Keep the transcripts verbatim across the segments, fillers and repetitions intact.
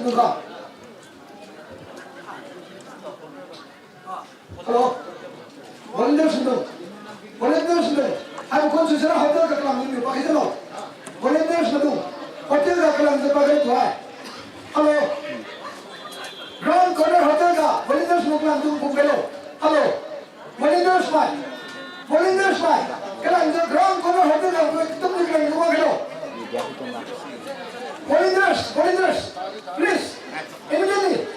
Hello. Volunteers maidung. Volunteers maidung. Haibo khon sisira hotel ga kalang niu pakhailo. Volunteers maidung. Hotel ga kalang niu pakhailo hai. Hello. Ground corner hotel ga volunteers maidung kalang niu pakhailo. Hello. Volunteers mai. Volunteers mai. Kalang niu ground corner hotel ga tumni kalang niu pakhailo. Volunteers, volunteers. Please. Immediately.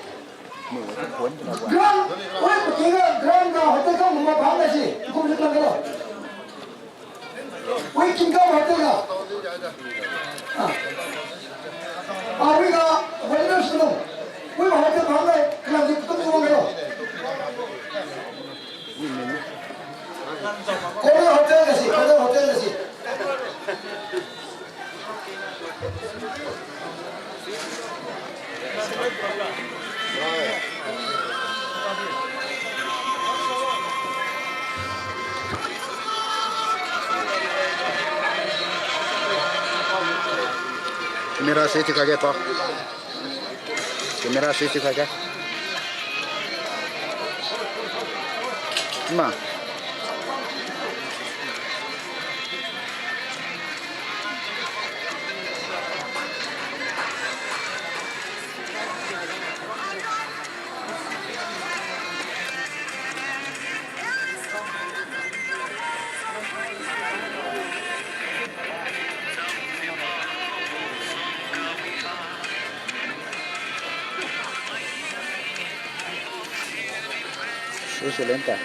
Ground, oi, pakiga ground ga hotel kam ma bam na si, kum si plan kalo. Oi, king kam hotel ga. Ah. Ah, oi ga, volunteers no. Oi, hotel bam na, kalang di kutu mo kalo. Corner hotel ga si, corner hotel ga si. Camera se chikhai ge pa. Camera se chikhai ge. Ma. Susu lenta.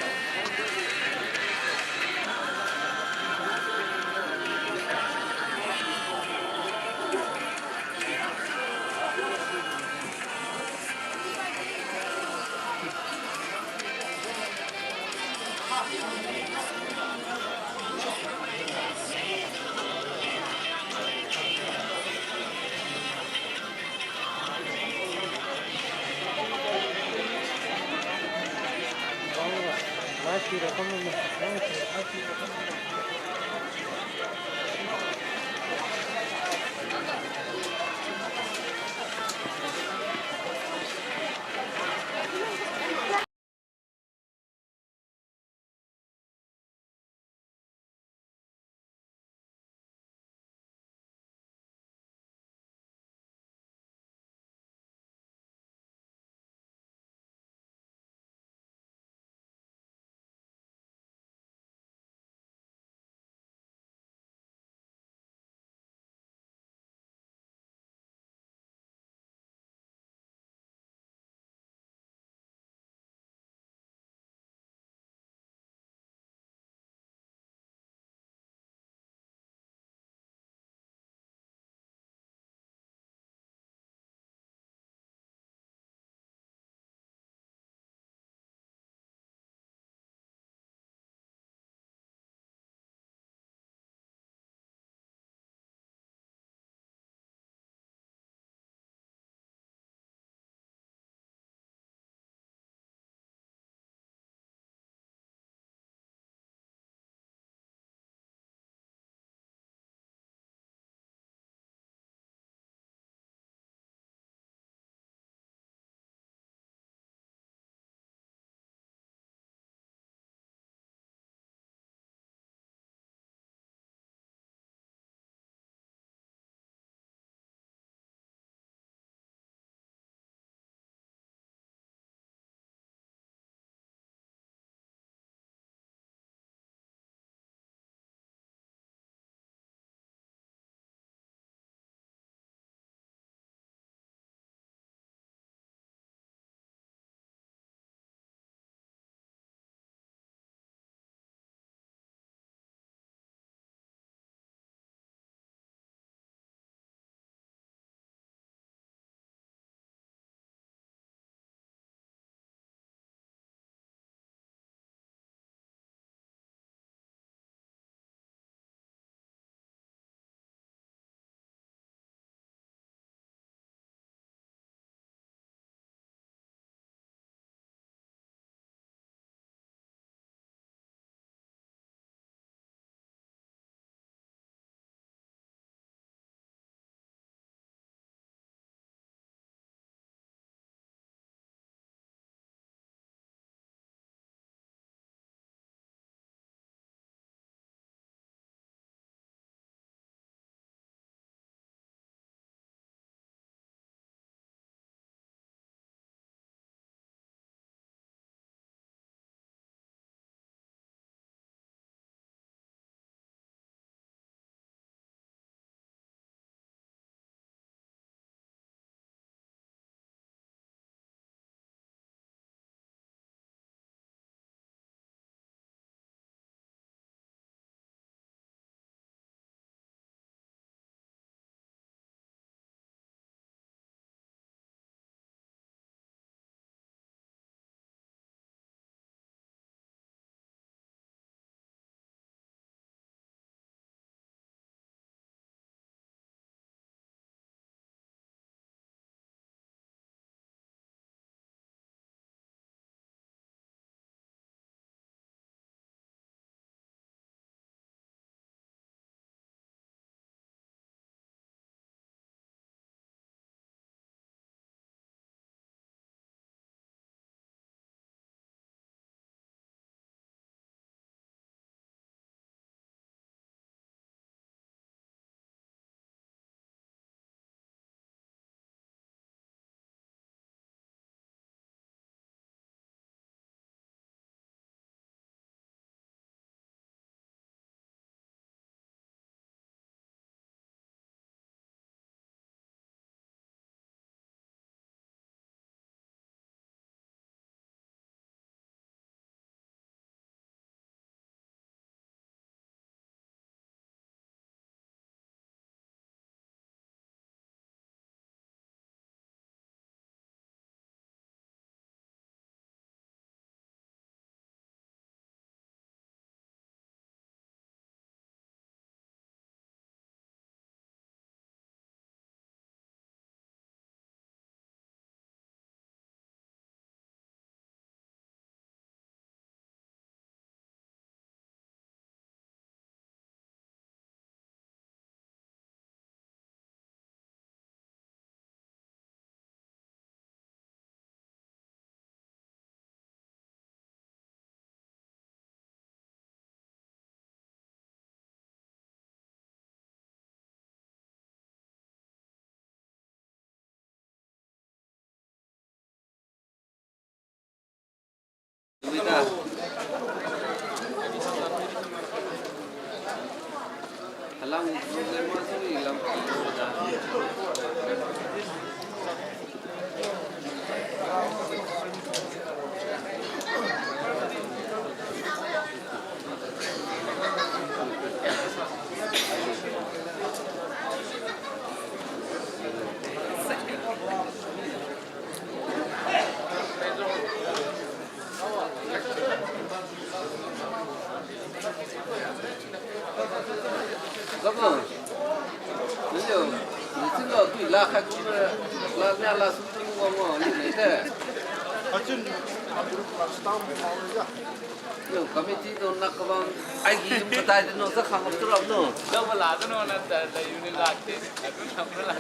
Wida. Halang problem ma sui lam. Kamo? Naliu, naliu tilo, tui la khai kumra, la nia la sum tu mo mo, ni ne te. Achun, Abdul Stam, ya. Yo, committee tu nak kabang, ai gi tum katai tu no, sa khang tu rap no. Lo ba la tu no, na ta la yu ni la te, atu sam na la.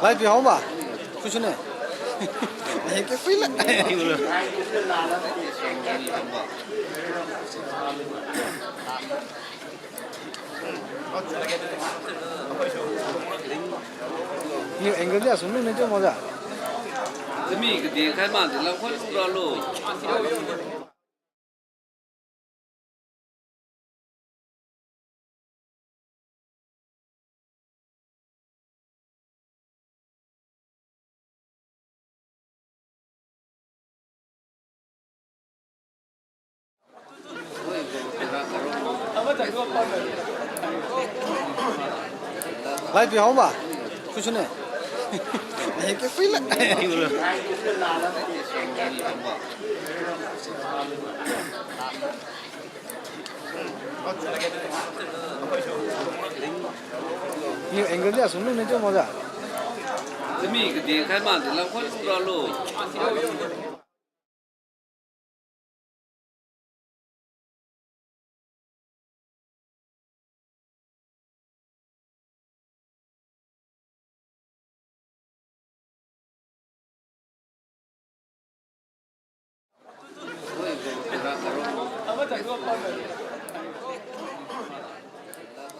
Lai pi hao ma? Kusune. Ai ke pui la. Ni angle dia sunu ne jo mo ja. Tami kadi khai ma di lam khoi lu ra lo. Lai pi hao ma? Kusune. Ai ke pui la. Ni angle dia sunu ne jo mo ja. Tami kadi khai ma di lam khoi lu ra lo.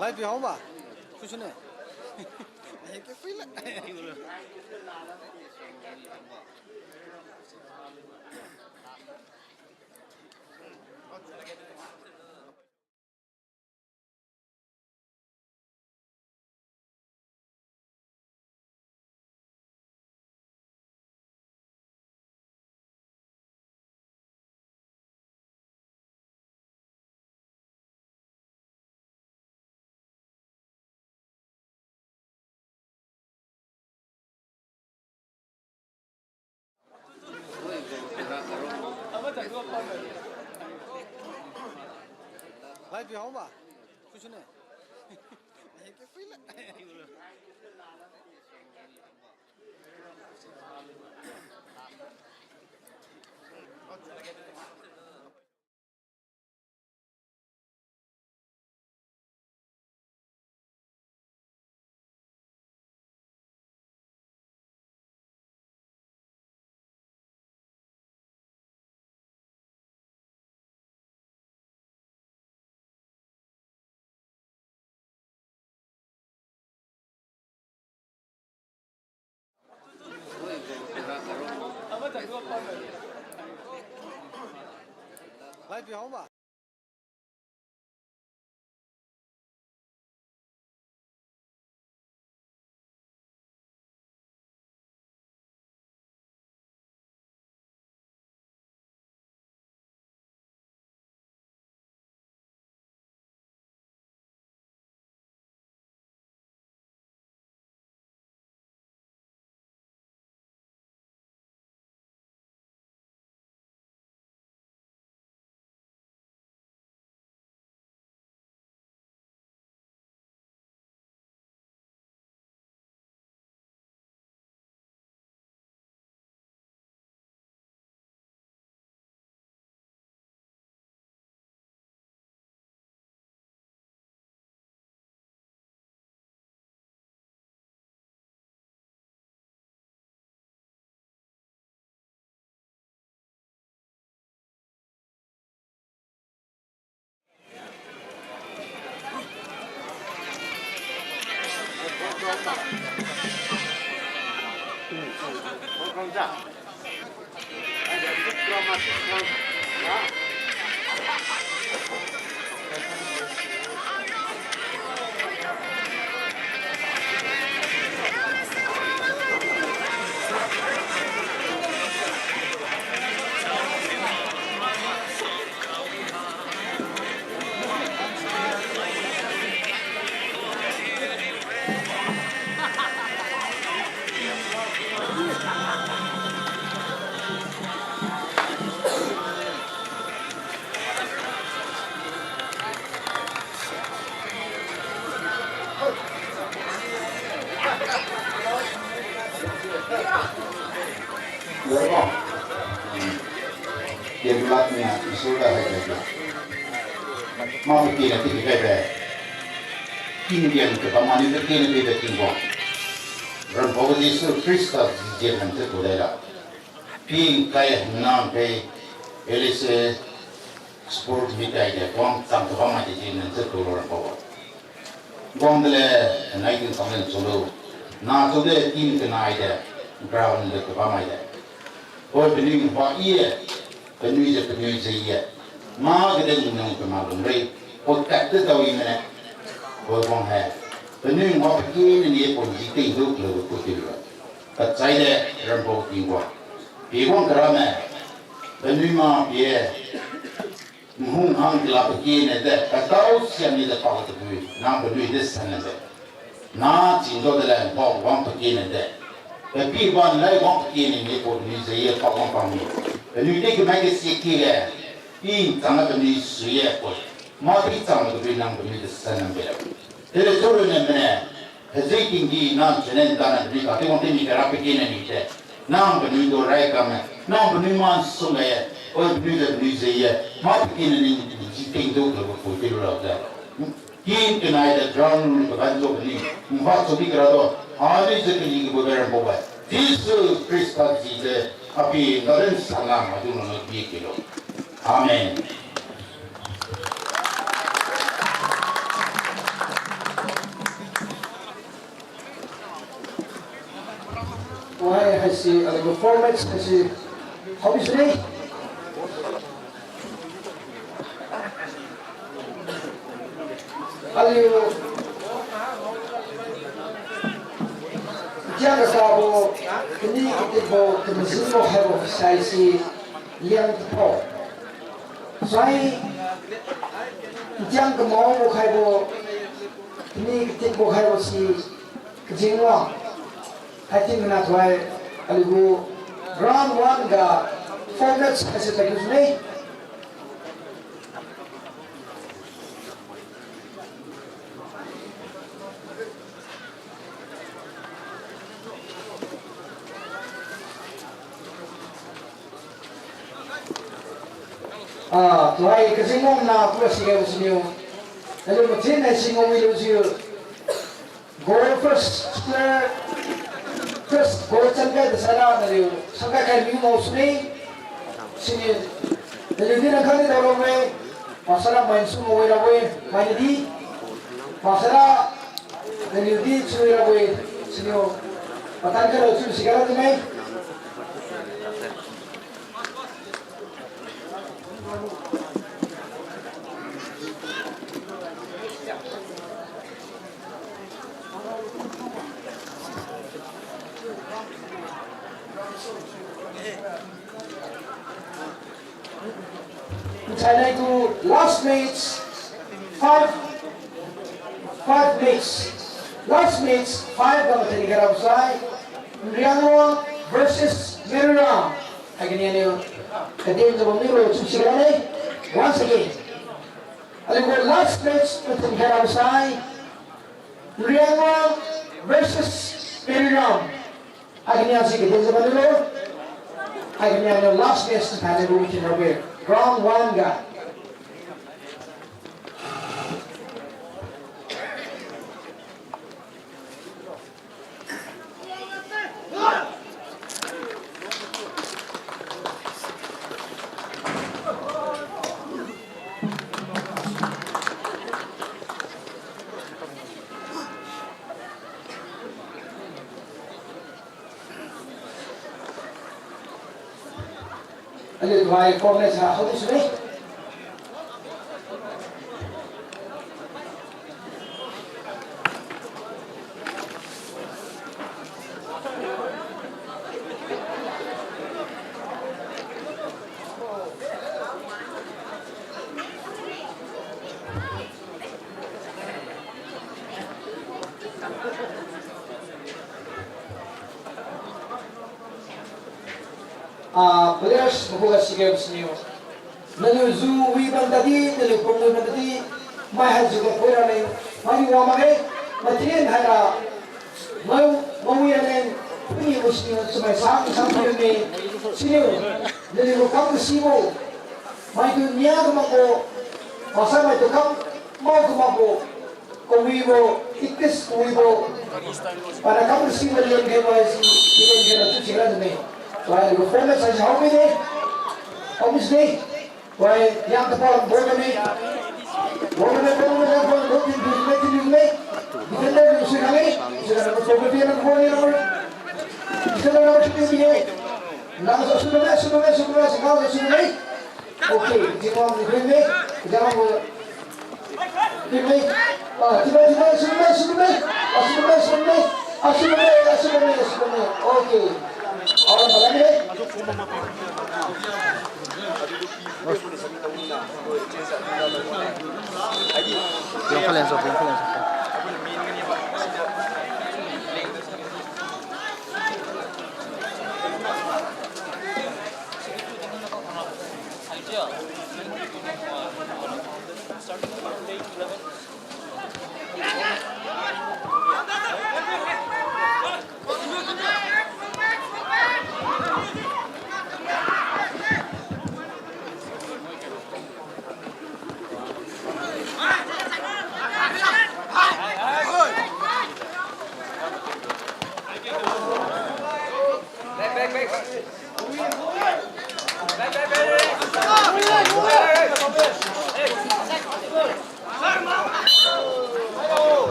Lai pi hao ma? Kusune. Ai ke pui la. Lai pi hao ma? Kusune. Ai ke pui la. Lai pi hao ma? Tingwang. Tingwang niu Isor ga hai kaibo. Mak pakena pi kaibo. Tinggen kabam maniu pakena pibo Tingwang. Rampao Jesu Khrista jijian han te tu daila. Pingkai nam pe L S A sport meet de wang chang kabam mai de jinan se tu lo Rampao. Wang de le, nai tin sang len sulu. Na sulu tin kanai de, ground de kabam mai de. Oi, penui wa i-e, penui je, penui je i-e. Ma gade nung kama lung rei, oi kat de dao i mene. Oi wang hai. Penui wa peki ne ni pon ji ting du klo ko ti lo. Kachai de, Rampao Tingwang. Pi wang kara me, penui ma pi-e. Mhung hang kila pakena de, katao siam ni de pa tabui, nang penui de san na de. Na chingdo de le, pa wang pakena de. Papi wan lai wang pakena ni ko ni ze ye pa wang pa mi. Penui de kemai ke si ki le, i chang na penui sui ye ko. Ma di chang na penui nang penui de san na de. Tele turu ne mene. Hezui tinggi nang chenen dana ni ka tiwang tinggi kara pekina ni te. Nang penui do rai kame. Nang penui man sung ga ye. Oi penui de penui ze ye. Ma pekina ni ji ting do ke bu ti lu rao ze. Kin kenai de ground ni ka ban zo ni. Mba zo ni kara do. Ani ze ke ni ke bu ram bo ba. Jesu Khrista ji de. Api ngaren sana ma du no bi ke lo. Amen. Wahai haise, aliu gu format haise, hobby sini. Aliu, jia kasabo, kani katibo, kamazin bo haibo, saisi, liang tibo. Sai, jia kamao bo haibo, kani katibo haibo si, Kajingwang, haiting mana tuai, aliu gu round one ga format haise tadi sune. Ah, tuai Kajingwang na kua si ga siniu. Aliu machin haise ngao wi lujiu. Goal first scorer, first goal champion de sara naliu sangkai kai miu ngao suni. Sini, naliu di nang khang di dao lo me. Pasara mai su mo we ra we, mai di. Pasara, naliu di su ra we, sini. Patan ka lo su si ka lo di me. China tu last match, five, five match. Last match, five bang tadi garau sai. Riangwang versus Merura. Hai kani aniu. Kadin jabang ni lo chu si kani. Once again. Aliu gu last match, mathun khairabo sai, Riangwang versus Meriram. Hai kani si kadin jabang ni lo. Hai kani last match, mathun khairabo mathun rabo. Round one ga. Tuai format sa hau sune. Ah, players, makhuga sigem siniu. Naliu ju wi bam tadi, naliu pum wi bam tadi, mai haijiu ga phuira leng, mai wi wang makge, matien haira, mai, mai wi leng, puni wi siniu, chamai sang, sang phui me, siniu, naliu kam sibo, maitu nia ga makbo, masa maitu kam, mao ga makbo, Kawibo, ikis kawibo. Pana kam si ma lian khe bai si, lian khe na tu chira de me. Bai gu format sa hau mi de. Hau mi si de. Bai yang tapa bol de me. Bol de me, bol de me, bol de me, bol de me, bol de me. Defender ni si na me. Si na ko bol de na bol de na. Defender na si de. Na sa su de me, su de me, su de me, su de me. Okay, Jimon ni green ni, Jimon ni green ni. Ah, Jimon, Jimon, Jimon, Jimon. Ah, Jimon, Jimon. Ah, Jimon, Jimon, Jimon. Okay. Orang balang ni. Yang kalian so, yang kalian so.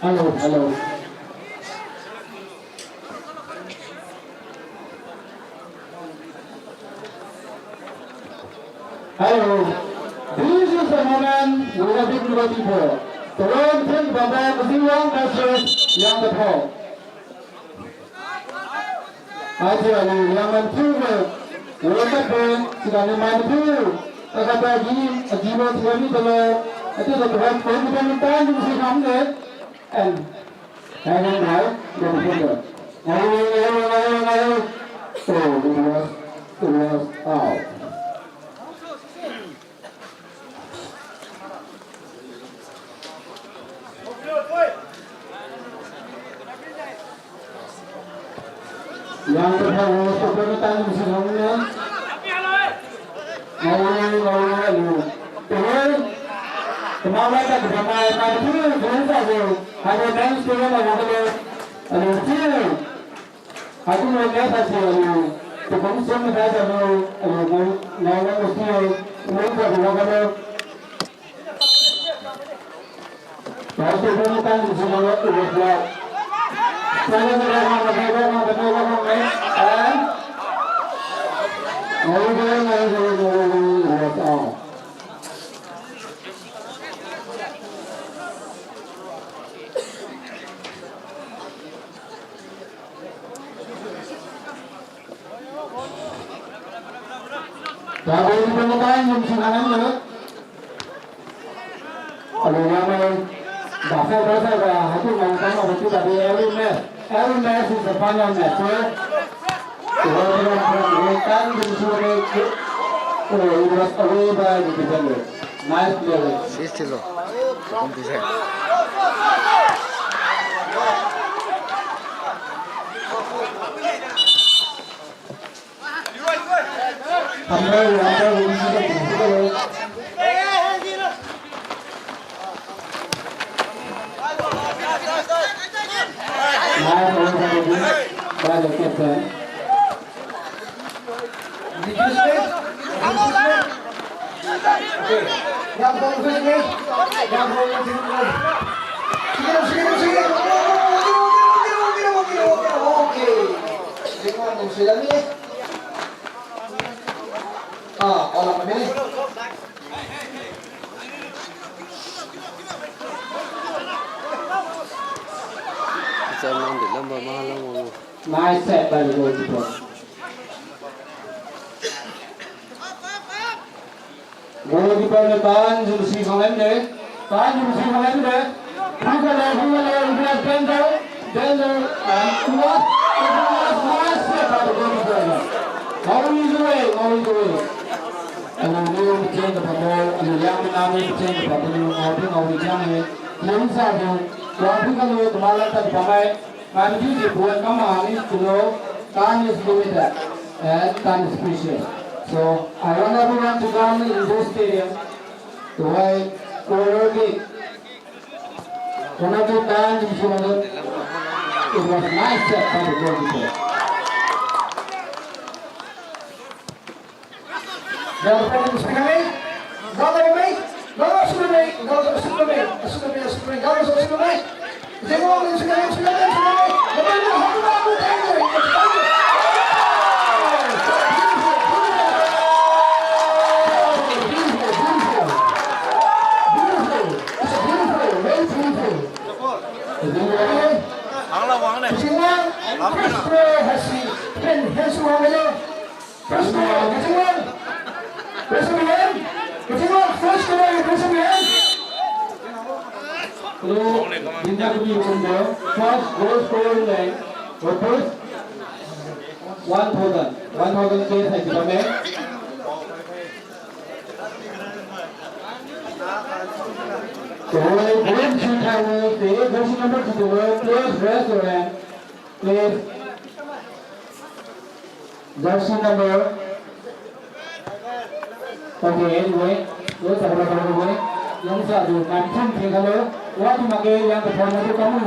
Hello, hello. Hello. This is the moment we have been waiting for. The long thing from the Zilong versus Yang Tathong. Aji aliu Liangmai mathiu, World Cup bo, sigani mai mathiu, kakata gi, agibo sigani talo, atu sa tuhan, koi tuhan tan, si hamne, and, and then now, the defender. Ngayo, ngayo, ngayo, ngayo. Oh, it was, it was out. Yang pertama, sebenarnya tadi mesti ngomongnya. Ngomong, ngomong, ngomong. Tuhoi. Kemana tak kemana, mana tu, kemana tu. Ada main sekolah, mana tu. Ada tu. Aku melihat hasil ni, tukang sim dah jauh, eh, ngai, ngai, ngai mesti, eh, semua tak boleh kalau. Baik, kita makan di sini, ya, tu, ya. Saya tidak nak berdebat, nak berdebat, nak berdebat, eh. Ngai, ngai, ngai, ngai, ngai, ngai, ngai, ngai. Tabang pemakai yang sinangan na. Alu ramai. Dasar, dasar, dah. Hati main sama betul tadi. Every match, every match is the final match, eh? One, one, one, one. Time to shoot it. Oh, it was away by the defender. Nice play. Six zero. Okay. Yang kong first ni. Yang kong first ni. Sige, sige, sige. Okay. Sige, kong first ni. Ah, all of me. Nice set by the goalkeeper. Goalkeeper niu tan jiu si khang len de. Tan jiu si khang len de. Puka le, puka le, puka le, Daniel, Daniel, and Thomas, Thomas, nice save by the goalkeeper. Ngao wi jiu-e, ngao wi jiu-e. Anu niu pacheng ga pabo, anu Liangmai niu pacheng ga pabo, anu ngao wi, ngao wi jiu-e. Lungsa jiu, wang puka le, kamala ta pamai. Time is limited and time is precious. So I want everyone to come in this stadium to wai corner kick. Corner kick time is limited. It was nice set by the goalkeeper. Beautiful, beautiful, beautiful, very beautiful. Wangla wang ne. Kachingwang, first goal hasi, pen, hands wang ne. First goal, Kachingwang. Raise your hand. Kachingwang, first goal, raise your hand. Hello, India kami Indo, first goal scorer leng, rupees one thousand, one thousand cash hai jiu bamme. Tuhoi, ball si khaibo, se, jersey number thirty-one, please raise your hand, please. Jersey number. Okay, anyway, lo sa lo sa lo. Lungsa jiu, man chum thing khalo. Wa tu makge, yang tu phone tu kamu tu.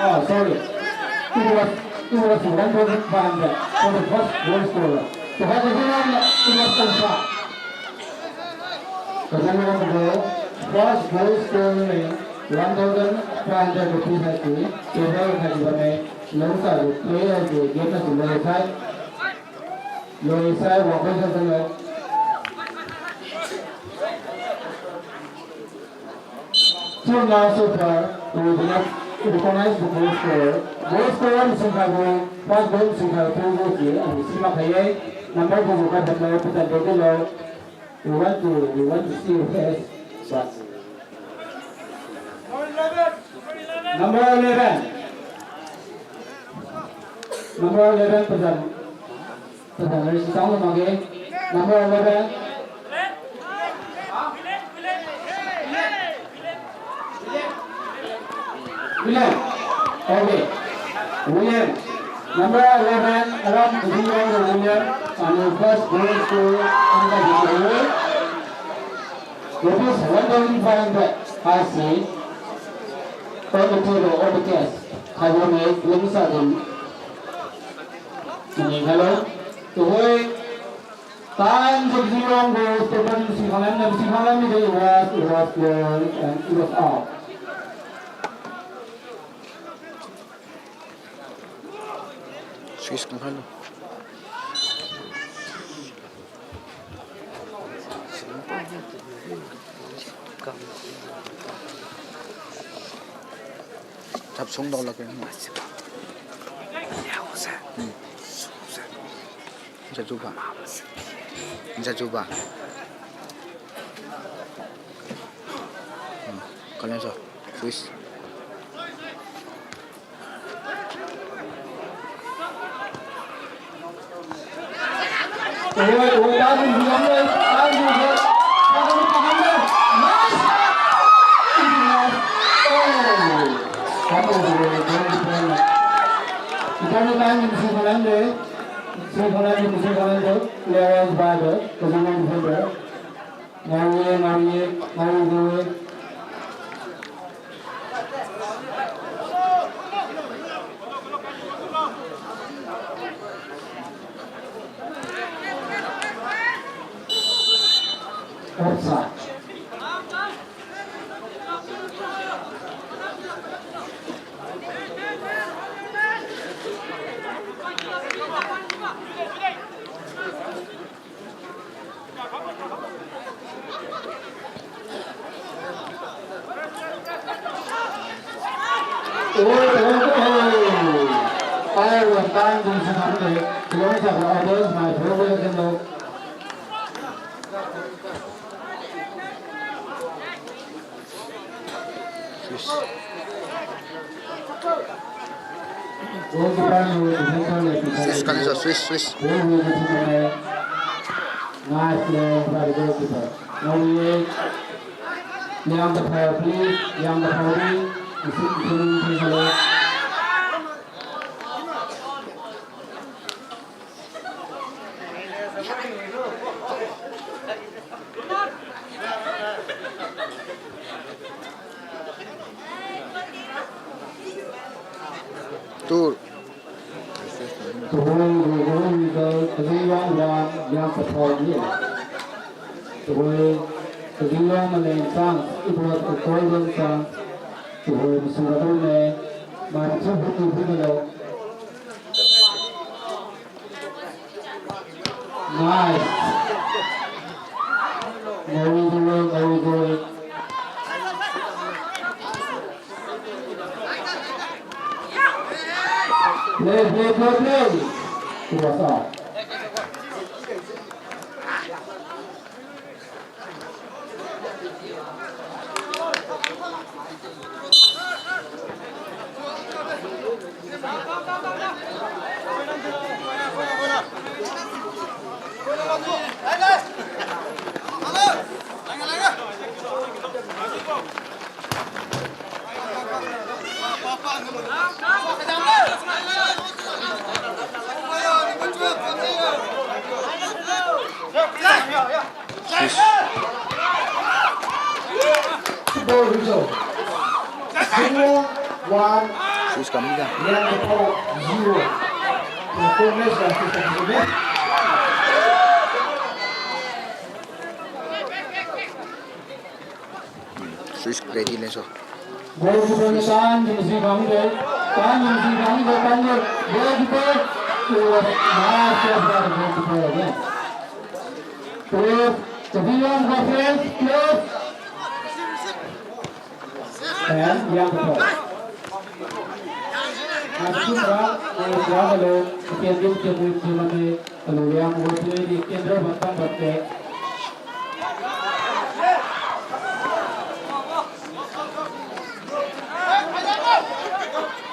Oh, sorry. It was, it was one thousand five hundred for the first goal scorer. So, for the second one, it was Omsa. Kachingwang tu first goal scorer leng one thousand five hundred rupees haitu, table haitu bamme, Lungsa jiu player haitu game na tu loi sai. Loi sai, wa koi sa sa loi. Till now so far, we do not recognize the goal scorer. Goal scorer machine khaibo, first goal machine khaibo, two goal si, and si mak khaiye, number two goal ka batlo, patan de lo. We want to, we want to see your face, but number eleven. Number eleven, patan. Patan, raise sound makge. Number eleven. William. Okay. William. Number eleven, around the William. And the first goal to under the Rupees one thousand five hundred. I see. On the table, on the cash. Khaibo me, Lungsa jiu. Mani hello. Tuhoi. Tan jiu Zeliangrong gu stadium si khanglam, si khanglam ni de was, was goal and it was out. Swiss kung halo. Chap sung dao la kung. Hmm. Nsa chuba. Nsa chuba. Hmm. Kalian sa. Swiss. Players by the Kazingwang defender. Ngao ye, ngao ye, ngao ye. Offside. Swiss, kali sa, Swiss, Swiss. Nice play by the goalkeeper. Now we, Liang Taphao, please. Liang Taphao, please. Hello. Tur. Tuhoi, Tuhoi, Tuhoi, Liang Taphao, Liang Taphao, Liang Taphao. Tuhoi, Tuhoi, Liang Maleng chance, it was a golden chance. Tuhoi, Mr. Radon ne, mai macha hutu hutu lo. Nice. Ngoi doi, ngoi doi. Play, play, play, play. It was out. Yes. Football result. Singwang one. Sis kami dah. Liang Taphao zero. Performance lah, sis kami dah. Swiss ready ne so. Goalkeeper ni tan, ni si bang de. Tan, ni si bang de, tan de. Goalkeeper, it was nice save by the goalkeeper again. Please, the Liang Taphao, please. And Liang Taphao. As soon as, uh, Liang Taphao, the field is, the field is, the field is, the field is, the field is, the field is,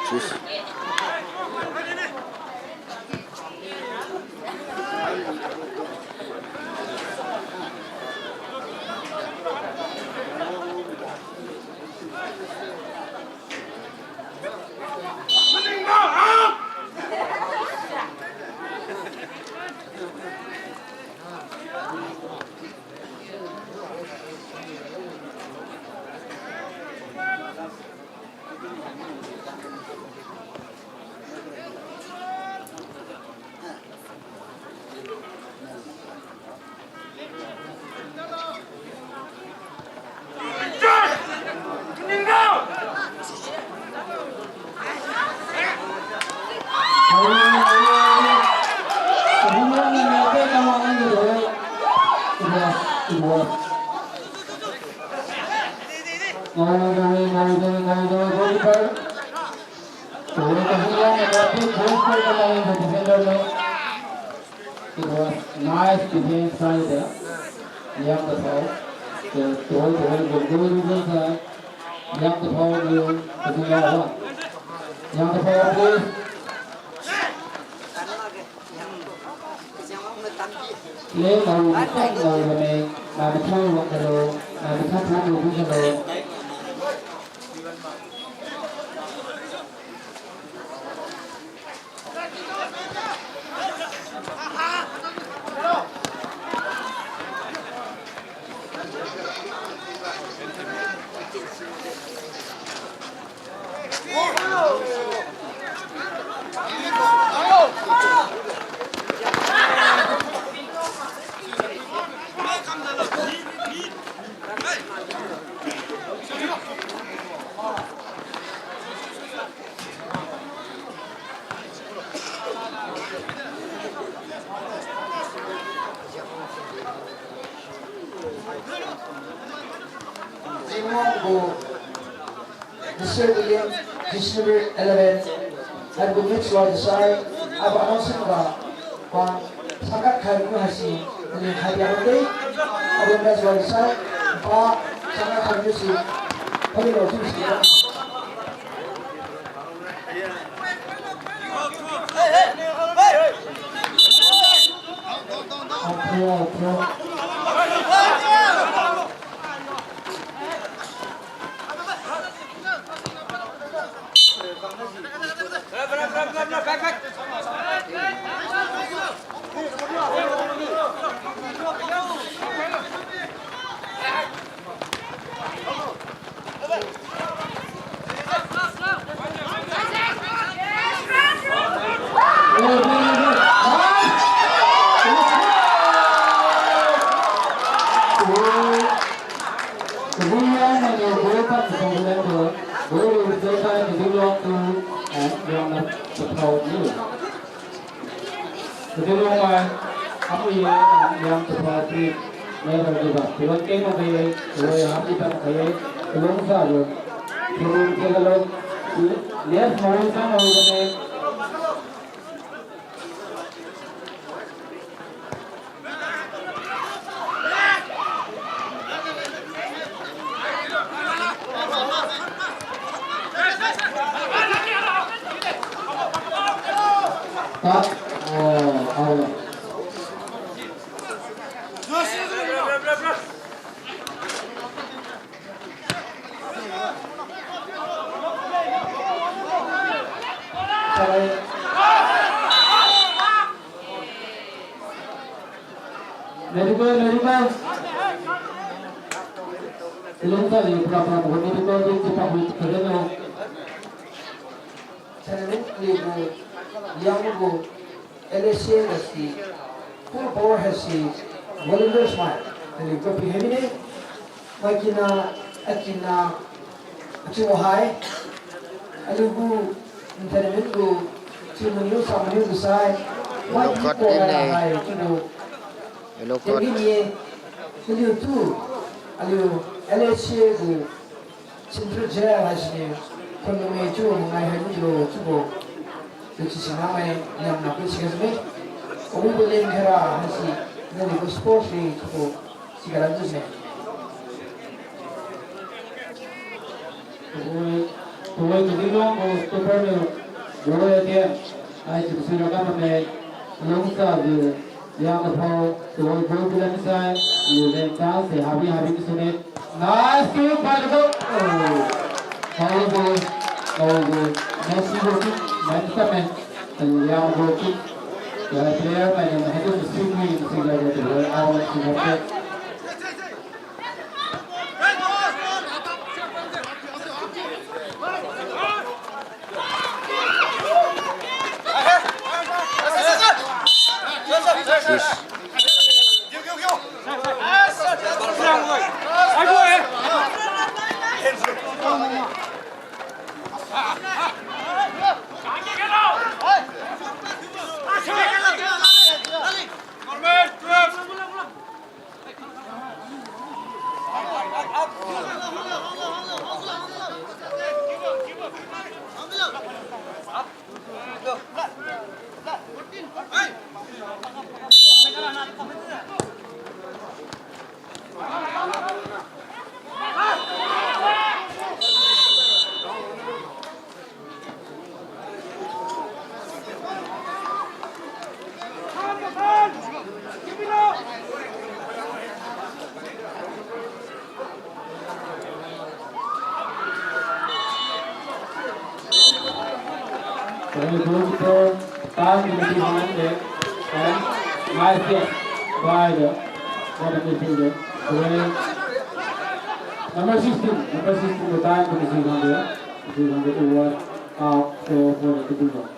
Sis. It was nice defense by the Liang Taphao. So, Taphao, Taphao, Taphao, Taphao, Liang Taphao, Liang Taphao, Liang Taphao, please. Play, Taphao, Taphao, Taphao, Taphao, Taphao, Taphao, Taphao. Jingwang gu Mister William, District eleven, haibo mix roi desai, aba announce ga, pa, sakat khai nu haisi, ni khai dia de, aba mix roi desai, pa, sakat khai nu si, pali lo tu si. Kadinlong mai, amu ye, yang tu pa pri, mai ba tu ba, tuan ke ma kai ye, tuan ya, api ta kai ye, tuan sa ye, tuan ke lo, yes, mai sa mai ne. Medical, medical. Ilung sa ni pura pura medical din si pa hui keren lo. Channel ni gu, yang gu, L S A ga si, full power haisi, volunteers mai, aliu copy hai mine, mai kina, akina, achiu hai, aliu gu, entertainment gu, chiu maniu sa maniu gu sai, mai ki ko hai, chiu gu, Yellow card. Aliu tu, aliu L S A gu, Central Jail haisi, khun lungme chiu mangai hai milo chiubo. Chiu si sinamai niamna pui si ga sine. Awibo leng khaira haisi, naliu gu sports ni chiubo, si ga lam tu sine. Tuwai, tuwai Kadinlong gu stopper niu, tuwai ate, ai chiu si ra kamane, lungsa gu, Yang kaphao, tuwai goal kilan sai, liu leng ta, se habi habi kisune. Nice kick by the goal. Oh. Foul goal, foul goal. Messi goal kick, man kame. Yang goal kick. Ya, player man, yang hadu mesti ni, mesti jaga tu, out, mesti jaga. Very good, sir. Time committee hangde. And nice catch by the, what a midfielder. Well, number sixteen, number sixteen, the time committee hangde. Committee hangde over, uh, for, for the Kadinlong.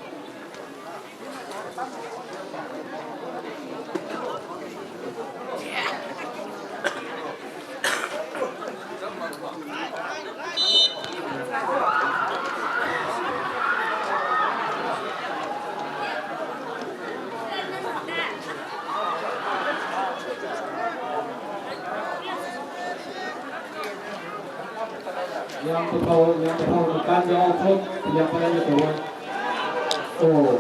Liang Taphou, Liang Taphou, the time they all took, Liang Taphou the one. Oh,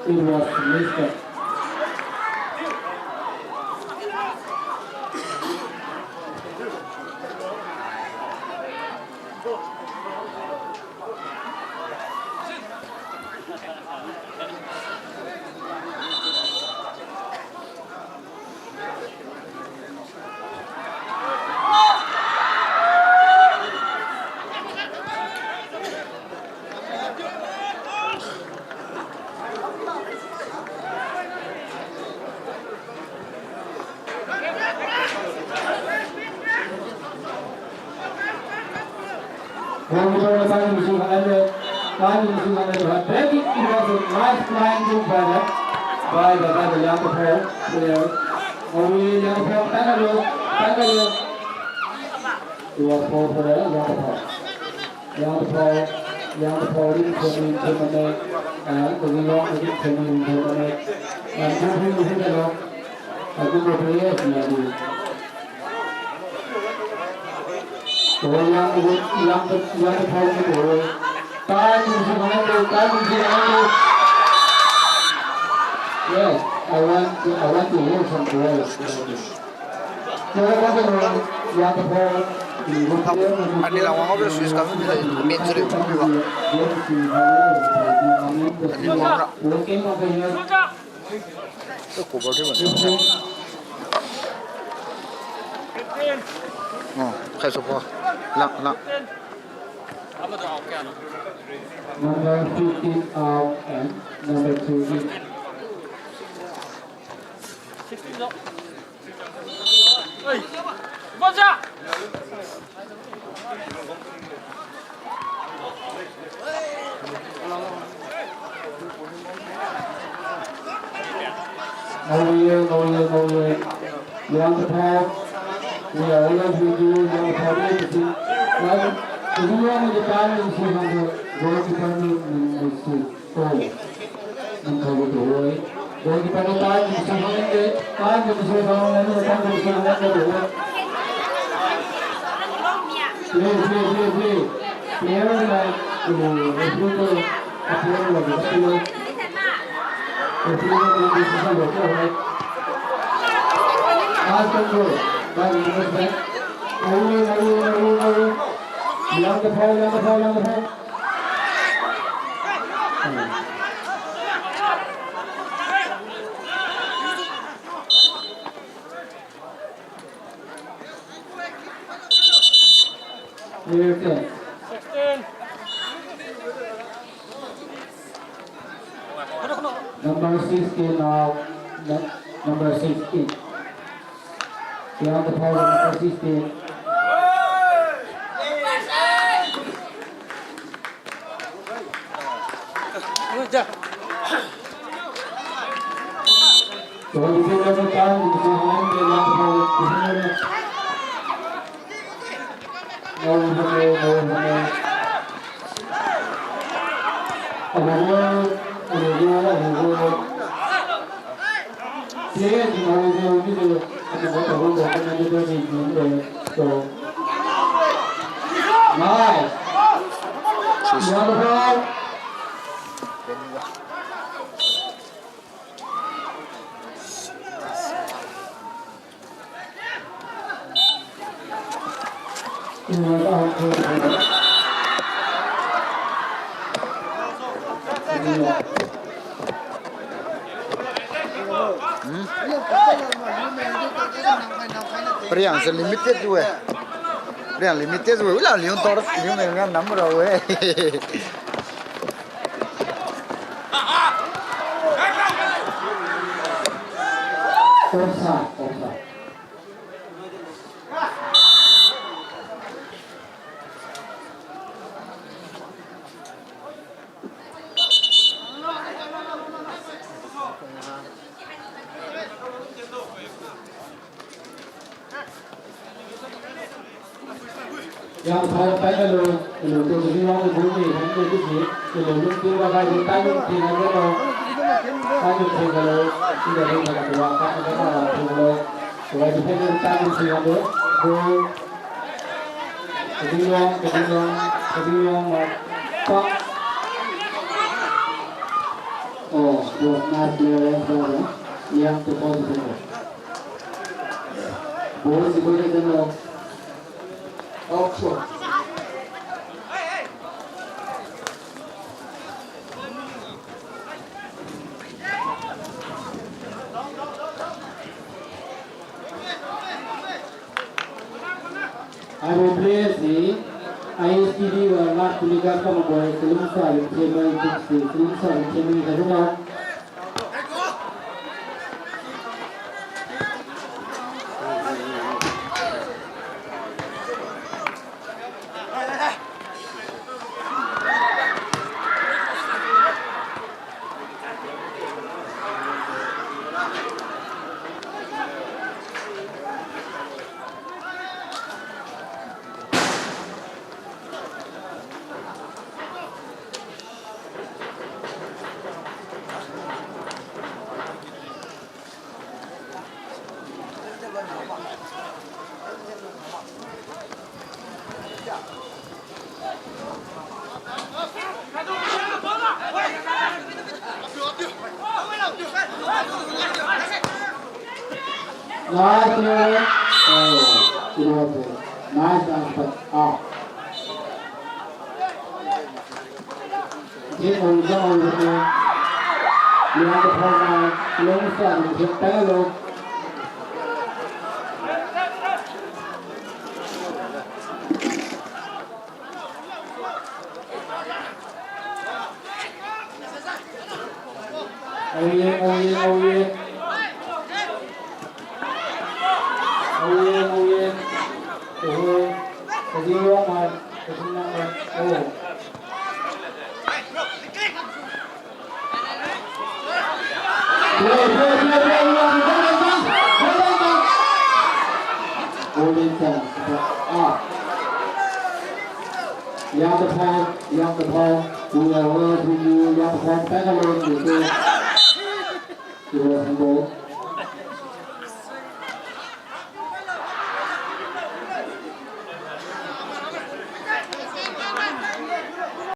it was missed. Goalkeeper, time to shoot, and, uh, time to shoot, and, uh, break it. It was a nice flying move by the, by the, by the Liang Taphou player. Away, Liang Taphou, tangga lo, tangga lo. It was foul for the Liang Taphou. Liang Taphou, Liang Taphou, rim semi, rim semi, uh, the Liang, rim semi, rim semi. And rim semi, rim semi. I think the players, yeah, the Taphou Liang, Liang, Liang Taphou ni Taphou. Time is running out, time is running out. Yes, I want to, I want to hear some prayers. Taphou Liang Taphou. Ani lang wang obo Swiss kami ni la min suri pang ba. Ani lang wang ra. Working over here. Cover thiu bam. Oh, khai su pho. Lang, lang. Number fifteen out and number two in. Ngao ye, ngao ye, ngao ye. Liang Taphou. We are always with you, Liang Taphou. Right? If you want the time, you see how the goalkeeper will, will, will see. Oh. Nang kau tu, oi. Goalkeeper ni time, you see how the time, you see how the time, you see how the. Play, play, play, play. Player like, uh, referee tu, player like, player. Referee tu, referee tu, referee tu. Last control. Ball in the back. Away, away, away, away. Liang Taphou, Liang Taphou, Liang Taphou. Clear ten. Number sixteen now. Nu-, number sixteen. Liang Taphou, number sixteen. Nice. Wonderful. Hmm? Riang se limited tu e. Riang limited tu e. Ula liung tor, liung ne ngam nam ra e. Offside, offside. Yang thau tai na lo, lo tu ni wang bu ni, han tu si, lo lung tu ba kai tai lung ti na lo, tai lung ti na lo, ti na lo, tai na lo, tai na lo, tai na lo, Kadingyong, Kadingyong, Kadingyong, ma, pa. Oh, was nice clearance, brother. Liang to position. Ball, si ball, si ball. Out, shot. Haibo play si I S T D wa last telecast kam boi Salungsa Ringthemai, si Salungsa Ringthemai kajuna. Nice play. Oh, it was a nice, nice pass. Ah. Jin Ong, Jin Ong, Jin Ong. Liang the point line. Long shot, Jin Pelo. Aoye, aoye, aoye. Aoye, aoye. Aoye. Aoye, aoye. Oh. Play, play, play, play, Liang Daphan. Liang Daphan. Ah. Liang Daphan, Liang Daphan. We are well with you, Liang Daphan. Thank you, Lord. It was humble.